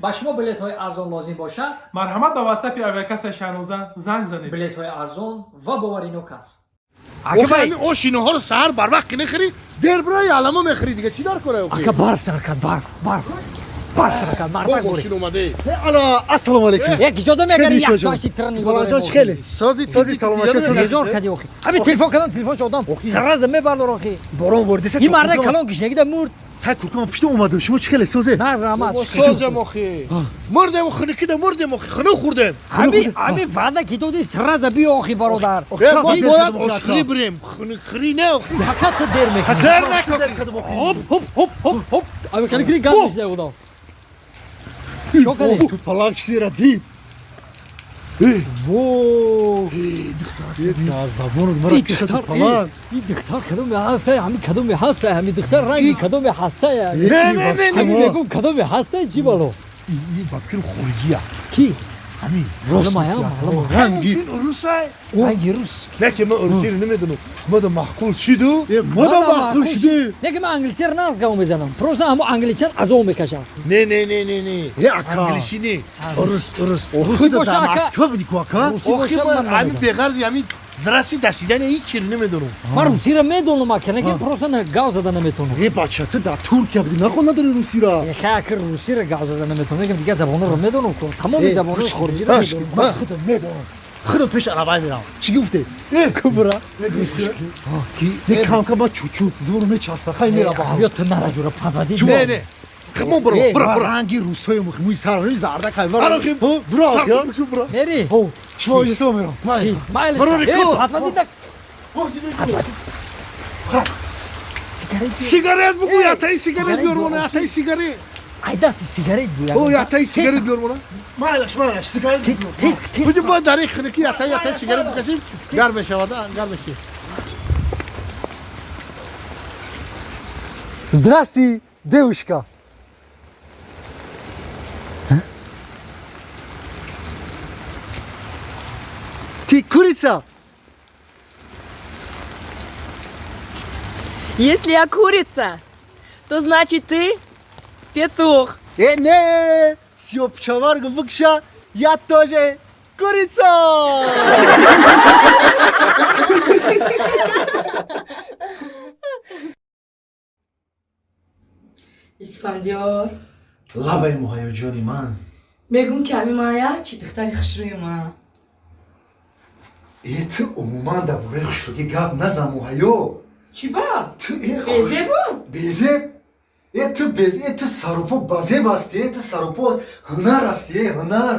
Ба шумо билетҳои арзон лозим бошад? Марҳамат, ба ватсапи авиакассаи Шаҳноза занг занед. Билетҳои арзон ва боваринок аст. Охи, ҳамин ошиноҳоро саҳар барвақт ки нехӯрӣ, дер бираи аламо мехӯрӣ, дига чӣ дар кора? Ака, барф сар кард, барф, барф, барф сар кард. Бо марбак мошин омаде. Ала, ассалому алайкум. Як иҷоза мегари. Хеле як шоҷон. соати трани. Баланҷон, чӣ хеле? Сози. Сози, саломатча, сози. Безор кади охи. Ҳамин телефон кардам, телефон шодам, сразу мебардор охи. Борон бордиса. Ин марда калон гишнагида мурд. Хай, куркама пушта омадам. Шумо чӣ хеле, созе? Нағз, раҳмат. Созем охи, мурдем, хунукида мурдем охи, хунук хӯрдем. Ҳамин ваъда ки додӣ, сразу биё охи, бародар. Э, мо бояд ошхӯрӣ бирем, хунукхӯрӣ не охи. Фақат ту дер мекунӣ. Дер накохи. Хоп, хоп, хоп, хоп, хоп, ами хеле кини гап мешида одам. Чо кардӣ? Ту палак чизера дид. Во! Да забонат мара киша ту палак. Ин духтар кадоме ҳаста? Ҳамин кадоме ҳаста? Ҳамин духтар ранги кадоме ҳаста? Не, не, не. Ҳамин мегум, кадоме ҳаста, чӣ бало? Ин ба фикрам хориҷия. Ки? Ҳамин. Рост. Маълум, гуфти, маълум. Ранги. Ин урусай. Ранги рус. Не ки ман урусиро намедонам, мада маъқул шиду. Э, мада маъқул шуди. Не ки ман англисиро нағз гап мезанам, просто ҳамо англичан азоб мекашам. Не, не, не, не, не. Э, ака. Англиси не, урус, урус. Охи, боша, да ака. Москва буди ку, ака? Русӣ охи, бошад, ман ман ҳамин намедонам. беғарзи ҳамин зраси дасидани ҳеҷ чиро намедонам. Ман русиро медонам, ака, не ки просто гав зада наметонам. Э, бача, ту дар Туркия буди, нахон надори русира. Хай, ака, русиро гав зада наметонам, лекин дигар забонҳоро медонам ку, тамоми Э, забонҳои гӯш хориҷиро кун, медонам. ман худам медонам. Худам пеш арабай мерам. Чӣ гуфте? Э, Кубра. ки? Не, кам-кам ма чучу зуру мечаспа. Хай мера ба. Биё, ту нара, ҷура, падади. Не, не, химон бро. Э, бро, ман бро. ранги русои мӯи сар зарда кай. Ара, хим. Бро, Сар я. кушум, бро. Мери. Хо, шумо иҷоза мерам. Чӣ? Майлиш. Барори Э, ку. патвади да. Сигарет. Сигарет бугу, Э, ятаи сигарет сигарет биёр бугу. мона, ятаи сигарет. Айда сигарет бу. О, ятаи сигарет биёр мона. Майлаш, майлаш, сигарет. Тез, тез, тез. Буди, бояд дар ин хунукӣ ятаи сигарет бикашем, гарм мешавад, а, гарм мешавад. Здрасти, девушка. Ты курица? Если я курица, то значит, ты петух. Э, не, сёпчаваргу букша, я тоже курица. Исфандиёр. Лабаи, муҳайёҷони ман. Мегум, ки ҳамин мая чӣ духтари хушрӯи ман. Э, ту умуман дар бораи хушрӯгӣ гап назан, муҳайё. Чӣ ба? Ту э Безебу? Безеб? Э, ту без, э, ту сарупо базеб ҳастӣ, э, ту сарупо ҳунар ҳастӣ, э, ҳунар.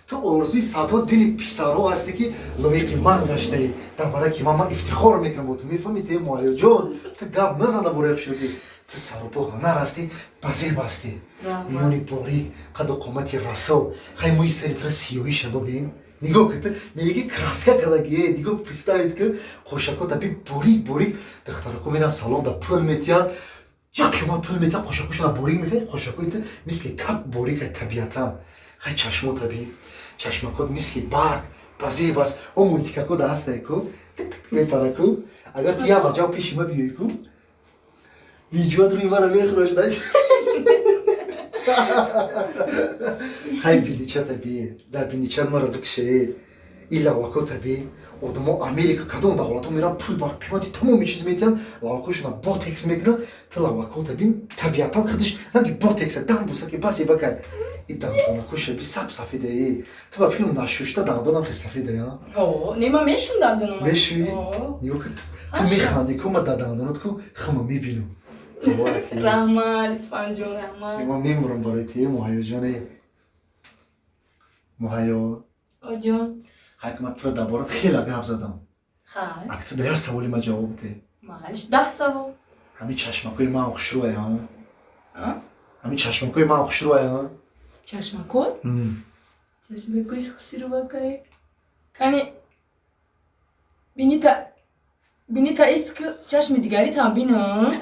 Ту орзуи садҳо дили писарҳо ҳастӣ, ки лоиқи ман гаштаӣ. Дар бораи ки ман ифтихор мекунам бо ту, мефаҳмӣ ту, э, муҳайёҷон? Ту гап назан дар бораи хушрӯгӣ. Ту сарупо ҳунар ҳастӣ, базеб ҳастӣ. Миёни борик, қаду қомати расо. Хай, мӯи сари тура сиёҳиша бибин. Нигоҳ ки, ту мегӯӣ, ки краска кардаги. Э, нигоҳ, представить ки қошакота би борик борик, духтарако меран салон да пул метиҳанд, як қимат пул метиҳанд, қошакошона борик мекунад. Қошакои ту мисли кап борикай табиатан. Хай, чашмота би, чашмакот мисли барг базеб аст. О, мультикако да ҳастай ку, тик тик мепара ку. Агар ту як ваҷав пеши ма биёй ку, биҷуат рӯи мара мехӯрашда. Хай, биничата би, дар биничат мара бикше. И лавакота би, одамо Америка, кадом давлатҳо меран, пул ба қимати тамоми чиз метиҳанд, лавакошона ботекс мекунанд. Ту лавакота бин, табиатан худиш ранги ботекса, дам буса ки басе бакай. И дандонакоша би, саб сафеда. Е, ту ба фикрам нашушта дандонам хе сафеда, я? О, не, ман мешум дандонама. Мешӯӣ? О. Нигоҳ ки, ту механди ку, ма дар дандонат ку хума мебинам. Раҳмат, Исфанҷон, раҳмат. Ман мемурам барои ту, муҳайёҷоне, муҳайё. Оҷон. Хай, ки ман тура дар борат хеле гап задам. Хай. Ак, ту дар як саволи ман ҷавоб бидеҳ. Майлиш, 10 савол. Ҳамин чашмакои ман хушрӯай, ҳа? А? Ҳамин чашмакои ман хушрӯай, ҳа? Чашмакот? Чашмакош хушрӯбакай. Кани бинита, бинита, иск чашми дигаритам бинам.